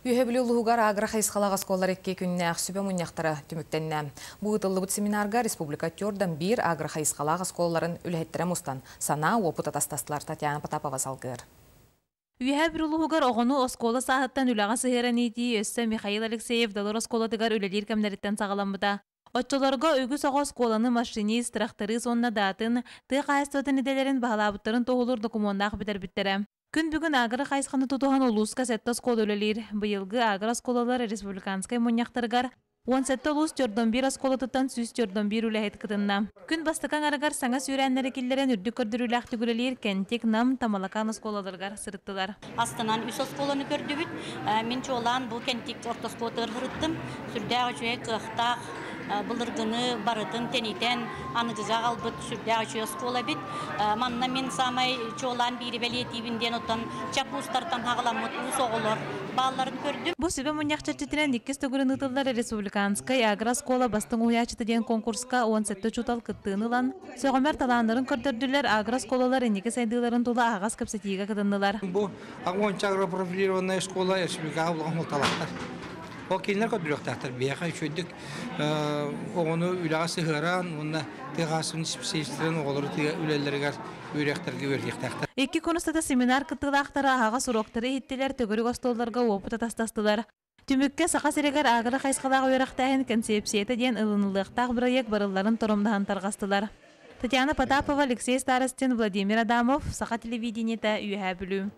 Үөһээ Бүлүү улууһугар агро хайысхалаах оскуолалар икки күннээх сүбэ мунньахтара түмүктэннэ. Бу ыытыллыбыт семинарга республика төрдөн биир агро хайысхалаах оскуолаларын үлэһиттэрэ мустан, санаа, уопут атастастылар. Татьяна Потапова салгыыр. Үөһээ Бүлүү улууһугар оҕону оскуола сааһыттан үлэҕэ сыһыаран иитии өссө Михаил Алексеев Далыр оскуолатыгар үлэлиир кэмнэриттэн саҕаламмыта. Оччолорго үгүс оҕо оскуоланы машинист, тракторист уонна да атын тыа хаһаайыстыбатын идэлэрин баһылаабыттарын туоһулуур докумуоннаах бүтэрбиттэрэ. Күн бүгүн агро хайысханы тутуһан улууска сэттэ оскуола үлэлиир. Быйылгы агро оскуолалар республиканскай мунньахтарыгар 17 улуус 41 оскуолатыттан 141 үлэһит кытынна. Күн бастакы аҥарыгар саҥа сүүрээннэри киллэрэн үрдүк көрдөрүүлээхтик үлэлиир Кэнтик, Нам, Тамалакаан оскуолаларыгар сырыттылар. Астынан үс оскуоланы көрдүбүт. Мин чуолаан бу Кэнтик орто оскуолатыгар сырыттым. Сүрдээх үчүгэй кыахтаах, былыргыны барытын тэнитэн аныгыга аҕалбыт сүрдээх үчүгэй оскуола эбит. Манна мин саамай чуолаан биири бэлиэтиибин диэн оттон чап уустартан хаҕаламмыт уус оҕолор баалларын көрдүм. Бу сүбэ мунньах чэрчитинэн иккис төгүлүн ыытыллар республиканскай агро-оскуола бастыҥ уһуйааччыта диэн конкурска 17 учуутал кыттыыны ылан, сөҕүмэр талааннарын көрдөрдүлэр, агро-оскуолалар инники сайдыыларын тула аһаҕас кэпсэтиигэ кытыннылар. Бу 60 агропрофилированная школа республикаҕа улахан суолталаахтар. Ол кинилэр көрдөрүөхтээхтэр. Биһиэхэ үчүгэйдик оҕону үлэҕэ сыһыаран уонна тыа хаһаайыстыбатын специалистарын оҕолору тыа үлэлэригэр үөрэхтэргэ үөрэтиэхтээхтэр. Икки күн устата семинар кыттыылаахтара аһаҕас уруоктары иһиттилэр, төгүрүк остуолларга уопут атастастылар. Түмүккэ Саха сиригэр агро хайысхалаах үөрэхтээһин концепцията диэн ылыныллыахтаах бырайыак барылларын торумнаһан тарҕастылар. Татьяна Потапова, Алексей Старостин, Владимир Адамов, Саха телевидениета, Үөһээ Бүлүү.